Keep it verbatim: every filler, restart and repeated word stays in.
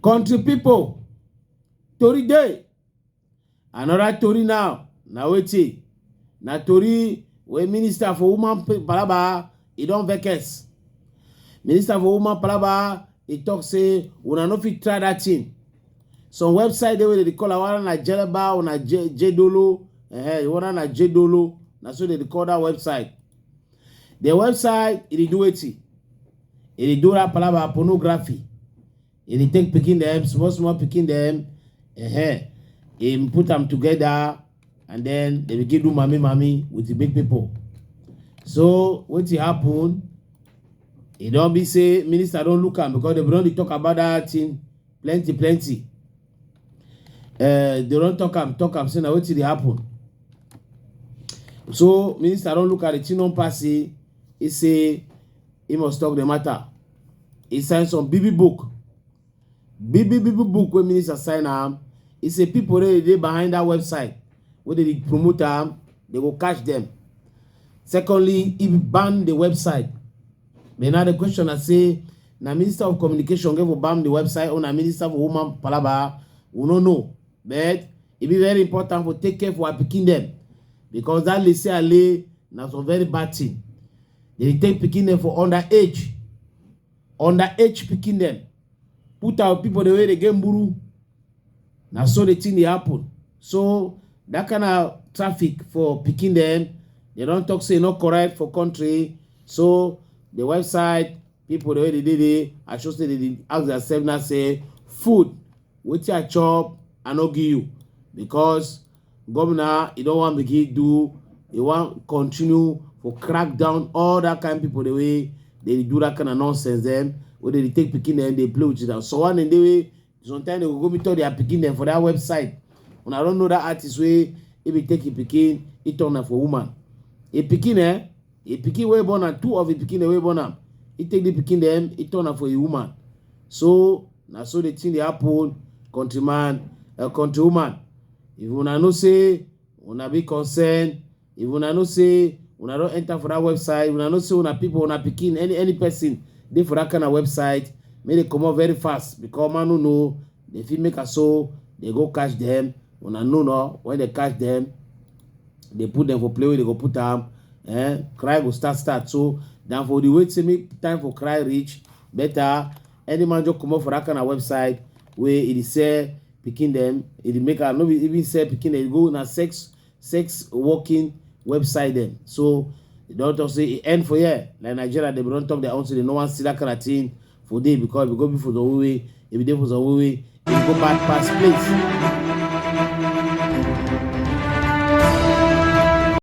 Country people, tori dey. Another tori now, na wetin? Na tori wey minister for woman palaba, e don vex. Minister for woman palaba, e talk say una no fit try that thing. Some website dey wey dey call am, one na Jeleba, una Jedolo, eh, one na Jedolo, na so dey call that website. The website, e dey do wetin? E dey do that palaba pornography. E dey take pikin dem, small small pikin dem, eh, e put am together, and then they begin do mami mami with the big people. So wetin happen? E don be say minister don look am, because dem don dey talk about that thing plenty plenty. Uh, they don talk am talk am say na wetin dey happen. So minister don look at the thing don pass, say e say e must talk the matter. E sign some big big book, big big big big book wey minister sign am. E say people wey dey behind that website wey dey promote am, they go catch them. Secondly, e ban the website. But now the question I say, na minister of communication get for ban the website, or na minister for woman palaba? We no know. But e be very important for take care for our pikin dem, because that lay say ale na some very bad thing. They dey take pikin dem for underage, underage pikin dem, put out people the way they get mburu. Na so the thing dey happen. So that kind of traffic for pikin dem, they don talk say e no correct for country. So the website people the way they dey dey, I should say they dey ask themselves now say, food, wetin I chop, I no give you, because governor, e don wan begin do, e wan continue for crack down all that kind people the way they dey do that kind of nonsense dem, wey dey take pikin dem dey play with them. So one in the way, sometimes they go go meet all their pikin dem for that website. Una don know that artist wey e be take him pikin, e turn am for woman. E pikin, eh? E pikin wey born am, two of e pikin dem wey born am, e take the pikin dem, e turn am for a woman. So na so the thing dey happen, countryman, uh, countrywoman. If una know say una be concerned, if una know say una don enter for that website, una know say una people, una pikin, any any person dey for that kind of website, make they comot very fast, because man no know, they fit make am so they go catch them. Una know no, when they catch them, they put them for play where they go put am. Eh, cry go start start. So than for the wait say make time for cry reach, better any man just comot for that kind of website where e dey sell pikin dem, e dey make am no be even sell pikin dem, e go na sex sex working website dem. So they don talk say e end for here. Like Nigeria, they don talk their own, so they no wan see that kind of thing for there, because if e go be for some way, if e dey for some way, e go bad pass place.